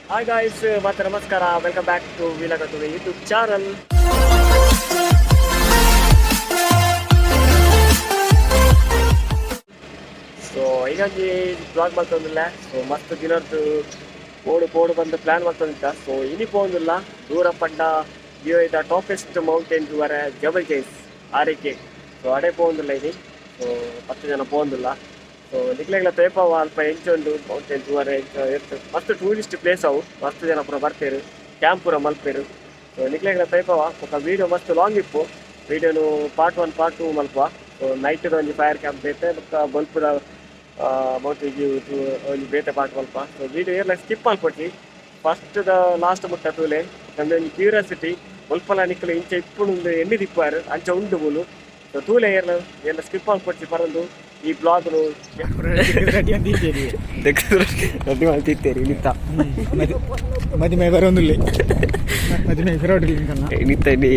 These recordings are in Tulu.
ಹಾಯ್ ಗಾಯ್ಸ್, ಮತ್ತೆ ನಮಸ್ಕಾರ. Welcome back to ವೀಲಗತ್ತುವೆ YouTube channel. So ಹೀಗಾಗಿ ಬ್ಲಾಗ್ ಮಲ್ತೊಂದಿಲ್ಲ. ಸೊ ಮಸ್ತ್ ದಿನದ್ದು ಪೋಡು ಪೋಡು ಬಂದು ಪ್ಲಾನ್ ಮಲ್ತೊಂದಿತ್ತ. ಸೊ ಇನಿ ಪೋಂದಿಲ್ಲ. ದೂರ ಪಂಡ ದ ಟಾಪೆಸ್ಟ್ ಮೌಂಟೇನ್ ವರ ಜಬಲ್ ಜೈಸ್ ಆರೈಕೆ. ಸೊ ಅಡೆ ಪೋಂದಿಲ್ಲ ಇನಿ. ಸೊ 10 ಜನ ಪೋಂದಿಲ್ಲ. ಸೊ ನಿಕ್ಲೆಗ್ಲ ತೇಪವ ಅಲ್ಪ ಎಂಚೊಂಡು ಮೌಂಟೇನ್ ತೂವರೆ ಎಂಚ ಇರ್ತು. ಮಸ್ತ್ ಟೂರಿಸ್ಟ್ ಪ್ಲೇಸ್ ಅವು. ಮಸ್ತ್ ಜನ ಪೂರ ಬರ್ತೇರು, ಕ್ಯಾಂಪ್ ಪೂರ ಮಲ್ಪೇರು. ಸೊ ನಿಕ್ಲೆಗ್ಲ ತೇಪವ ಬೊಕ ವೀಡಿಯೋ ಮಸ್ತ್ ಲಾಂಗ್ ಇಪ್ಪು. ವೀಡಿಯೋನು ಪಾರ್ಟ್ 1 ಪಾರ್ಟ್ 2 ಮಲ್ಪ. ಸೊ ನೈಟ್ ಒಂಜಿ ಫೈರ್ ಕ್ಯಾಂಪ್ ಬೇತೆ ಬೊಕ ಬೊಲ್ಪುದ ಮೌಂಟೇನ್ ವ್ಯೂ ಒಂಜಿ ಬೇತೆ ಪಾರ್ಟ್ ಮಲ್ಪ. ಸೊ ವೀಡಿಯೋ ಏರ್ಲ ಸ್ಕಿಪ್ ಮಲ್ಪೊಡ್ಚಿ, ಫಸ್ಟ್ ದ ಲಾಸ್ಟ್ ಮುಟ್ಟ ತೂಲೆ. ನಮ್ದು ಒಂಜಿ ಕ್ಯೂರಿಯಾಸಿಟಿ ಬೊಲ್ಪಲ ನಿಕ್ಕಲು ಇಂಚ ಇಪ್ಪುಂಡು ಎಣ್ಣೆ ದಿಪ್ಪಾರು ಅಂಚ ಉಂಡು ಮೂಲು. ಸೊ ತೂಲೆ ಏರ್ಲ ಏರ್ಲ ಸ್ಕಿಪ್ ಮಲ್ಪೊಡ್ಚಿ ಪರಂದು ಈ ಬ್ಲಾಗ್ ರೆಡಿ ಮಾಡ್ತಿತ್ತೇರಿ ನಿತ್ತ. ಮದಿಮೆ ಬರೋದಿಲ್ಲ, ಮದಿಮೆ ಬರೋಡಿಲ್ಲ. ನಿತ್ತ ನೀ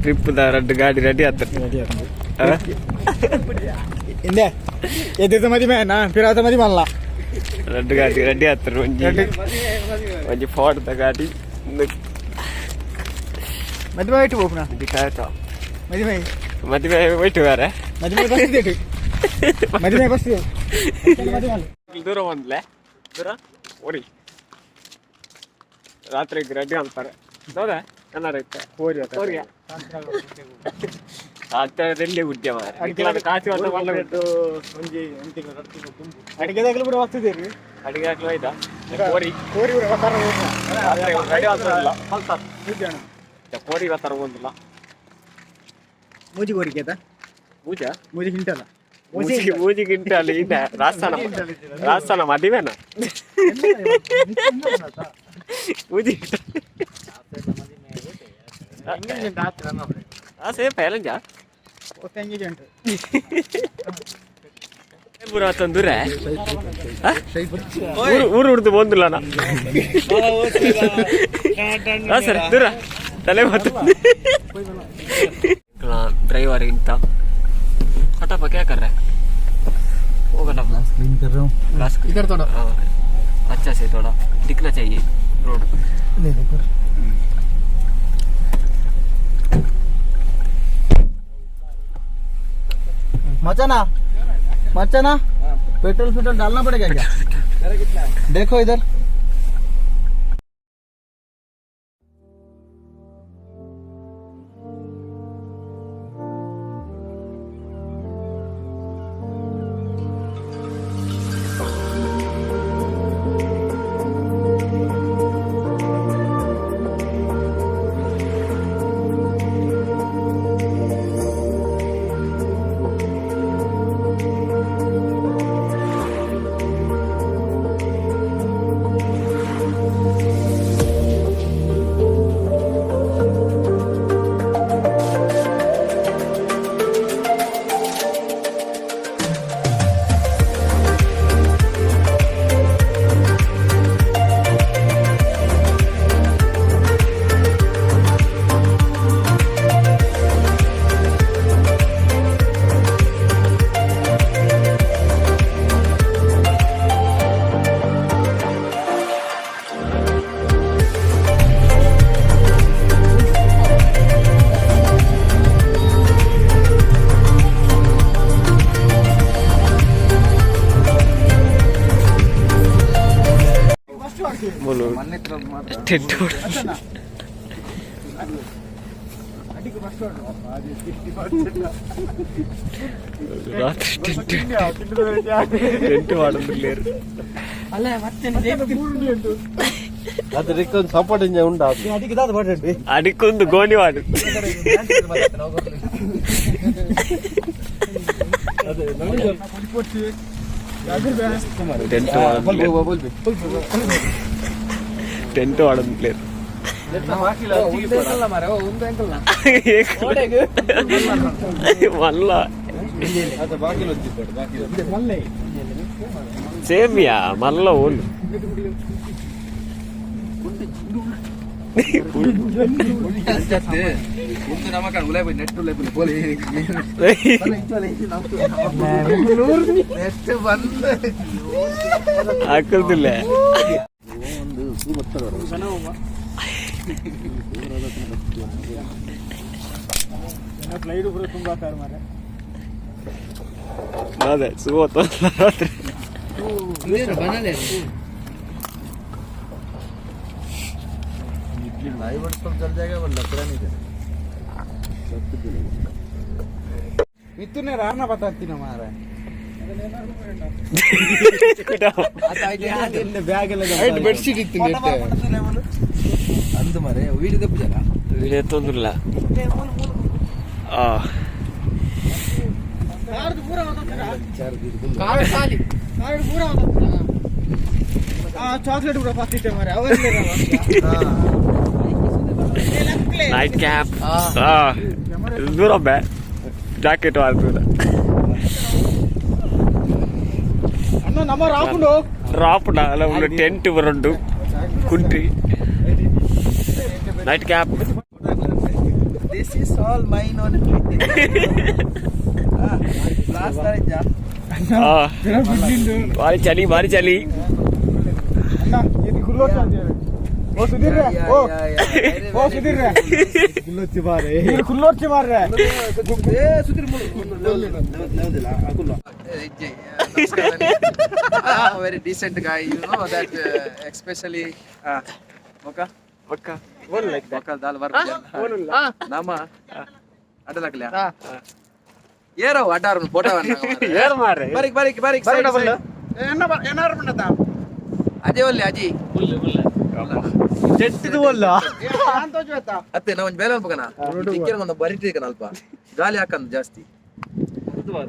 ಟ್ರಿಪ್ ದ ರಡ್ಡು ಗಾಡಿ ರೆಡಿ ಆತ. ಇಂದೆ ಎದ್ದ ಮದಿಮೆ ನಾ ಪಿರಾತ ಮದಿಮೆ ಅಲ್ಲ. ರಡ್ಡು ಗಾಡಿ ರೆಡಿ ಆತರ. ಒಂಜಿ ಒಂಜಿ ಫೋರ್ಡ್ ದ ಗಾಡಿ. ಮದಿಮೆ ಇಟ್ಟು ಹೋಗ್ನ. ಒಂಜಿ ಟೊಯೋಟಾ. ಮದಿಮೆ. ಮದುವೆ ಹೋಯ್ತು ಬೇರೆ. ಮದಿಮೆ ಬಸ್ ಇದೆ, ಮದಿಮೆ ಬಸ್ ಇದೆ, ಮದಿಮೆ ಅಲ್ಲ. ದೂರ ಒಂದ್ಲೆ ದೂರ ಓಡಿ ರಾತ್ರಿ ರೆಡಿ ಅಂತಾರೆ. ಹೌದಾ? ಕನ್ನಡ ಇತ್ತೆ. ಹೋರಿ. ಹೋರಿಯ ರೆಲ್ಲಿ ಉದ್ಯಮ ಕಾಸು ಅಂತ ಮಲ್ಲ ಬಿಟ್ಟು. ಅಡಿಗೆದಾಗಲೂ ಕೂಡ ಬರ್ತಿದ್ದೀರಿ. ಅಡಿಗೆ ಹಾಕ್ಲು ಆಯ್ತಾ ಕೋರಿ. ಕೋರಿ ಕೂಡ ಬರ್ತಾರ. ರಾತ್ರಿ ರೆಡಿ ಆಗ್ತಾರಲ್ಲ ಕೋರಿ ಬರ್ತಾರ ಒಂದಿಲ್ಲ. ಮೂಜಿ ಕೋರಿಕೆ ಆಯ್ತಾ? ಪೂಜಾ. ಮೂಜಿ ಹಿಂಟಲ್ಲ. ಮೂಜಿ ಮೂಜಿಗಿಂತ ಅಲ್ಲಿ ಇದೆ ರಾಜಸ್ಥಾನ, ರಾಜಸ್ಥಾನ ಮದುವೆನ ಮೂಜಿ. ಆ ಸೇಫ್ ಹೇಳಂಜ. ಎಂಗೇಜ್ಮೆಂಟ್. ಪೂರ ತಂದೂರೆ ಊರು ಊರು ಹುಡ್ದು ಬಂದಿಲ್ಲ ನಾ. ಹಾ ಸರ್, ದೂರ ತಲೆ ಮಾತು ड्राइवर इंत कटप्पा क्या कर रहा है वो कटप्पा? क्लीन कर रहा हूँ। ग्लास इधर थोड़ा। हाँ, अच्छा से थोड़ा दिखना चाहिए रोड। ले देखो। मचाना मचाना, पेट्रोल पेट्रोल डालना पड़ेगा क्या? देखो इधर। बोलो टेंट. రాత్రి టెంట్ టెంట్ వాడలేరు. ಸಪೋರ್ಟ್ ಉಂಟಾ? అడిక్కుంది గోని వాడు. టెంట్ వాడలేరు, టెంట్ వాడలేరు. మళ్ళా సేమియా మళ్ళా ఓళ్ళు. ಹಾಕಲ್ದಿಲ್ಲ. ಫ್ಲೈಟ್ ಪೂರ ತುಂಬ ಕಾರ್ ಮಾರೆ. ಅದೇ ಸುಗೋತ ರಾತ್ರಿ. ಇತ್ತುನೇ ರಾಣ ಬತ್ತಾಗ್ತೀನಿ ಮಾರ. ಬೆಡ್ಶೀಟ್ ಇತ್ತು. ಅಂದು ಮರೆ ವೀಡಿಯೋ ತೆಪ್ಪುಜಲ್ಲ. ವಿಡಿಯೋ ತೊಂದಿಲ್ಲ ಆ. ಚಾಕ್ಲೇಟ್ ಕೂಡ ಫಸ್ಟ್ ಇಟ್ಟೆ ಮಾರೆ. ನೈಟ್ ಕ್ಯಾಪ್ ದೂರ ಬೇ ಜಾಕೆಟ್ ದೂರ. ಅಣ್ಣ ನಮ್ಮ ರಾಪುಂಡು. ರಾಪುಡ ಅಲ್ಲ, ಉಳ್ಳ tent ಬರಂಡು ಕುಂಟ್ರಿ night cap. This is all mine only. Last ಭಾರಿ ಚಳಿ, ಭಾರಿ ಚಳಿ. ಅಣ್ಣ ಇದು ಗುಲ್ಲೋಚ್. ಓ ಸುಧೀರ್, ಓ ಓ ಸುಧೀರ್, ಇದು ಕುಲ್ಲೋರ್ಚಿ ಮಾರ್ರೆ. Very decent guy, you know that, especially ಮೊಕ ಪಕ್ಕ. ಮೊಕ ದಾಲ್ ವರ್ ನಮ್ಮ ಅಡ್ಡಲಾಕ್ಲ ಏರೋ ಅಡ್ಡಾರ್ ಫೋಟೋ. ಏರ್ ಮಾರ್ರೆ. ಬಾರಿಕ್ ಬಾರಿಕ್ ಬಾರಿಕ್ ಸೈಡ್. ಅಜಯ್ ಒಲ್ಲೆ ಅಜಿ. ಅತ್ತೆ ನಾವು ಒಂಜಿ ಬೇಲೆ ಅನ್ಪಕನ ಟಿಕ್ಕರ್ ಒಂದು ಬರಿಟಿಕನ ಅಲ್ಪ ಗಾಲಿ ಹಾಕಂದು ಜಾಸ್ತಿ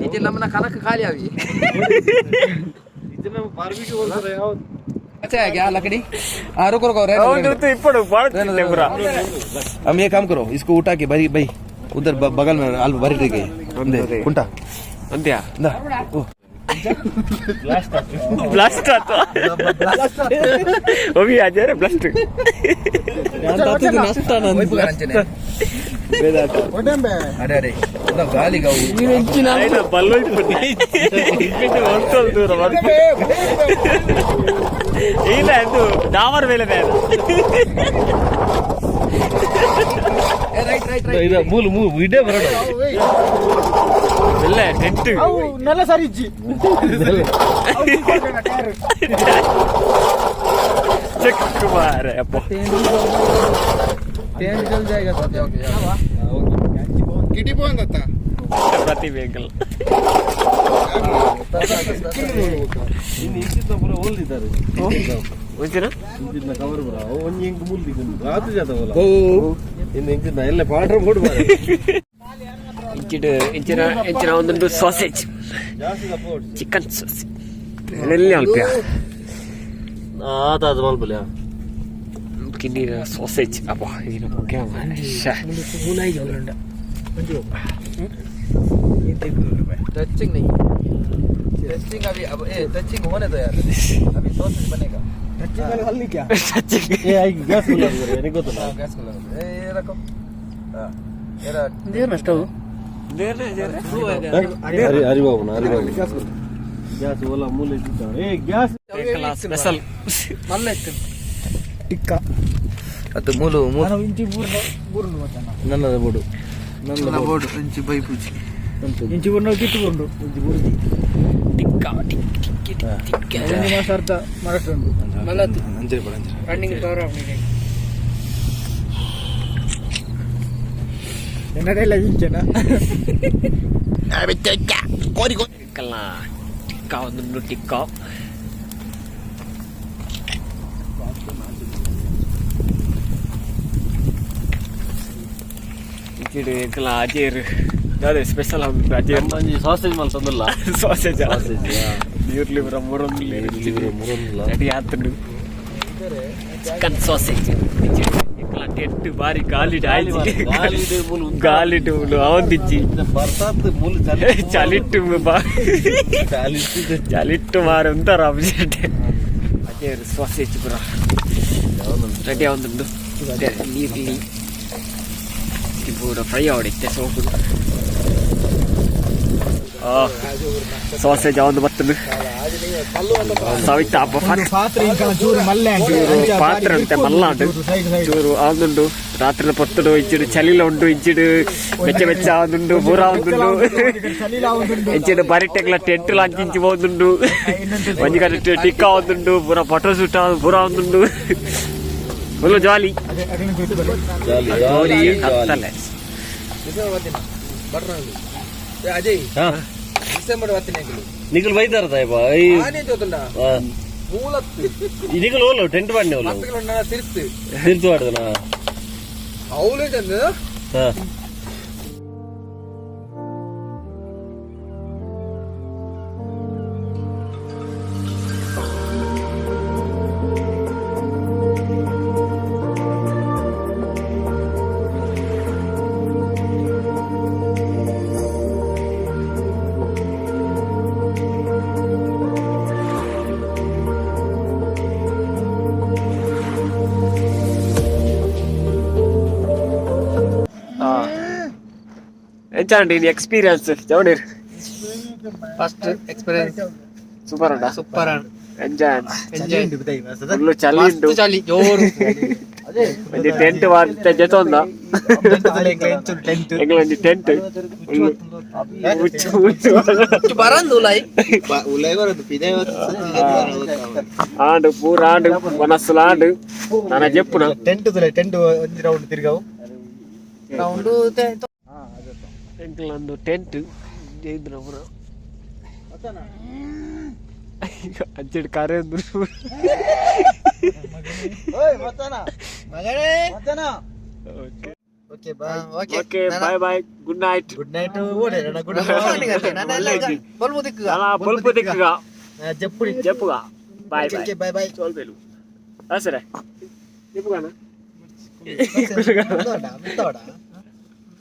ಇಜ್ಜಿ ನಮ್ಮನ ಕನಕ ಖಾಲಿ ಅವಿ. अच्छा है क्या लकड़ी? हाँ, रुको रुको, रहने दो, ಅವ್ನು रहने दो। ಇಪ್ಪಡು ಬಾಳ ಪುರ. हम ये काम करो, इसको उठा के भाई भाई उधर बगल में अल्प भरी ठीक है कुंटा. ಅಂತ್ಯಾ. ना ओ. ಬ್ಲಾಸ್ಟ್ ಆತು ಒಬಿ ಅಜಯ್ ಬ್ಲಾಸ್ಟ್. अरे अरे गाली गाऊ. ಬಲ್ಲು ಇಪ್ಪು ದೂರ ಇಲ್ಲ ಅದು ಡಾಮರ್ ಮೇಲೆ. Right right right. ಮೂಲು ಮೂಲು ಇಡೇ ಬರೋಣ. ಇಲ್ಲ ಟೆಂಟ್. ಅವು ನೆಲ ಸರಿ ಇಜ್ಜಿ. ಚೆಕ್ ಮಾರೆ ಅಪ್ಪ. Okay okay. ಪ್ರತಿ ವೆಹಿಕಲ್. ಇನ್ನು ಇಂಚಿನ ಪೂರ ಓಲ್ದಿದ್ದಾರೆ. ಒಂಚಿನ. ಇಂಚಿನ ಕವರ್ ಪೂರ ಒಂಜಿ ಇಂಕ್ ಮೂಲ್ದಿದ್ದು ರಾತ್ರಿ ಜಾತವಲ್ಲ. ಇನ್ನು ಇಂಚಿನ ಎಲ್ಲ ಪಾಟ್ರ ಬೋರ್ಡ್ ಬಾರೆ. ಇಂಚಿಡ್ ಇಂಚಿನ ಇಂಚಿನ ಒಂದೊಂದು ಸಾಸೇಜ್. ಜಾಸ್ತಿ ದಪ್ಪ. ಚಿಕನ್ ಸಾಸೇಜ್ ಎಲ್ಲಿ ಅಲ್ಪ. ಆತ ಅದು ಮಲ್ಪಲೆ. ಕಿಂಡಿ ಸಾಸೇಜ್ ಅಪ್ಪ ಇದನ್ನ ಮುಖ್ಯ. टचिंग नहीं, टचिंग अभी अब ए टचिंग होने दो यार, अभी सॉसेज बनेगा. ಏ I gas ನನಗೆ ಗೊತ್ತಲ್ಲ. हाँ, गैस को लगा दो। ए ये रखो। हाँ ये रख. ಹರಿ ಹರಿಬಾಬುನ ಹರಿಬಾಬು ಗ್ಯಾಸ್ ಓಲ ಮೂಲೆ ಇದ್ದಿದ್ದಾವೆ. ಏ ಗ್ಯಾಸ್. ಸ್ಪೆಷಲ್. ಟಿಕ್ಕ. ಅದು ಮೂಲು ಮೂಲು. ನಾನು ಇಂಚಿ ಬೂರ್ನ ಬೂರ್ನು ಮತ್ತಣ್ಣ. ನನ್ನದ ಬೋಡು. ನನ್ನ ಬೋರ್ಡ್ ಇಂಚಿ ಬೈ ಪೂಜಿ. ಇಂಚಿ ಬೂರ್ನ ಕಿತ್ತು ಬೂರ್ನು. ಟಿಕ್ಕ ಟಿಕ್ ಟಿಕ್ ಟಿಕ್. ಒಂದು ಮಾಸ ಅರ್ಧ ಮಹಾರಾಷ್ಟ್ರ ಉಂಟು. ಅಂಜರಿ ಬಡ ಅಂಜರಿ. ಎನ್ನಡೆಲ್ಲ ಇಂಚನ. ಟಿಕ್ಕಲ್ಲ ಟಿಕ್ಕ ಒಂದೊಂದು ಟಿಕ್ಕ. ಇಂಚಿಡ್ ಎಂಕಲ ಅಜೇರ್ ದಾದೆ ಸ್ಪೆಷಲ್ ಆಗುದು ಅಜೇರ್. ಒಂಜಿ ಸಾಸೇಜ್ ಮಲ್ ತಂದಲ್ಲ. ಸಾಸೇಜ್. ಸಾಸೇಜ್. ನೀರ್ಲಿ ಬರ ಮುರೊಂದು. ಮುರೊಂದುಲ. ರೆಡಿ ಆತುಂಡು ಚಿಕನ್ ಸಾಸೇಜ್. ಎಂಕಲ ಟೆಂಟ್ ಬಾರಿ ಗಾಲಿಡ್ ಆಯ್ತು. ಗಾಲಿಡ್ ಮೂಲು. ಗಾಲಿಡ್ ಮುಲು ಅವಂದಿಜ್ಜಿ. ಬರ್ಸಾತ್ ಮೂಲು ಚಲಿ. ಚಲಿಟ್ಟು ಬಾ. ಚಲಿಟ್ಟು. ಚಲಿಟ್ಟು ಮಾರು ಅಂತಾರ ಅಬ್ಜೆಕ್ಟ್. ಅದೇ ಸಾಸೇಜ್ ಪೂರ ರೆಡಿ ಆವೊಂದುಂಡು. ನೀರ್ಲಿ ಪೂರ ಫ್ರೈ ಆವಡಿತ್ತೆ ಸೋಪು. ಸಾಸೇಜ್ ಆವೊಂದು ಬತ್ತುಂಡು ಸವಿತ ಪಾತ್ರೆ ಇಂಕಲ ಚೂರು ಮಲ್ಲೆ ಚೂರು ಪಾತ್ರೆ ಅಂತೆ ಮಲ್ಲಾಂಡು ಚೂರು ಆವೊಂದುಂಡು ರಾತ್ರಿ ಪೊತ್ತುಡು ಇಂಚಿಡು ಚಳಿಲ ಉಂಡು ಇಂಚಿಡು ಬೆಚ್ಚ ಬೆಚ್ಚ ಆವೊಂದುಂಡು ಪೂರ ಆವೊಂದುಂಡು ಇಂಚಿಡು ಬರಿಟೆಗ್ಲ ಟೆಂಟ್ ಅಂಚಿಂಚಿ ಪೋವೊಂದುಂಡು ಒಂಜಿ ಕಡೆ ಟಿಕ್ ಆವೊಂದುಂಡು ಪೂರ ಫೋಟೋ ಶೂಟ್ ಪೂರ ಆವೊಂದುಂಡು ಫುಲ್ ಜಾಲಿ. ಜಾಲಿ ಜಾಲಿ ಜಾಲಿ. ಕತ್ತಲೆ. ಡಿಸೆಂಬರ್ ಬರ್ತೀನಿ ಬಟ್ರ ಅಜಯ್. ಹಾ. ಡಿಸೆಂಬರ್ ಬರ್ತೀನಿ ಅಂಕಲ್. ನಿಕಲ್ ಬೈದಾರ ತಾಯ್ಪ. ಆನೆ ಜೋತುಂಡ ಮೂಲತ್ತು. ನಿಕಲ್ ಓಲು ಟೆಂಟ್ ಮಾಡಿ ಓಲು. ಮತ್ತಗಳು ತಿರ್ತು. ತಿರ್ತು ಆಡ್ದನಾ? ಅವಳು ಚಂದ. ಹಾ. ಎಂಚಾಂಡಿ ಎಕ್ಸ್ಪೀರಿಯನ್ಸ್ ಜವನೀರ್? First experience. ಸೂಪರ್ ಉಂಟಾ? ಸೂಪರ್. ಎಂಜಾಯ್. ಎಂಜಾಯ್. ಫುಲ್ ಚಳಿ ಉಂಡು. ಚಳಿ ಜೋರು. ಒಂಜಿ ಟೆಂಟ್ ವಾರ್ತೆ ಜೊತೊಂದ ಟೆಂಟ್. ಎಂಗ್ಲ ಒಂಜಿ ಟೆಂಟ್ ಹುಚ್ಚು ಹುಚ್ಚು. ಬರಂದು ಉಲಾಯ್. ಆಂಡು ಪೂರ ಆಂಡು ಮನಸ್ಸುಲ ಆಂಡು ನನ ಜೆಪ್ಪುನ. ಟೆಂಟ್ ಟೆಂಟ್ ಒಂಜಿ ರೌಂಡ್ ತಿರ್ಗಾವು. ರೌಂಡು. ಎಂಕ್ಲ ಒಂದು ಟೆಂಟ್ ಜೈದ್ರ ಪೂರ ಅಂಚೆಡ್ ಕರೆ ಒಂದು. Okay. Okay, bye. Okay, bye bye, good night. Good night. Good. Bulb ದಿಕ್ಕ. ಅಲ್ಲ ಬೊಲ್ಪು ದಿಕ್ಕುಗ. ಜಪ್ಪುಡಿ. ಜೆಪ್ಪುಗ bye bye. Okay, bye bye. ಸೋಲ್ಬೇಲು ಹಾ ಸರ ಜೆಪ್ಪುಗಾನ.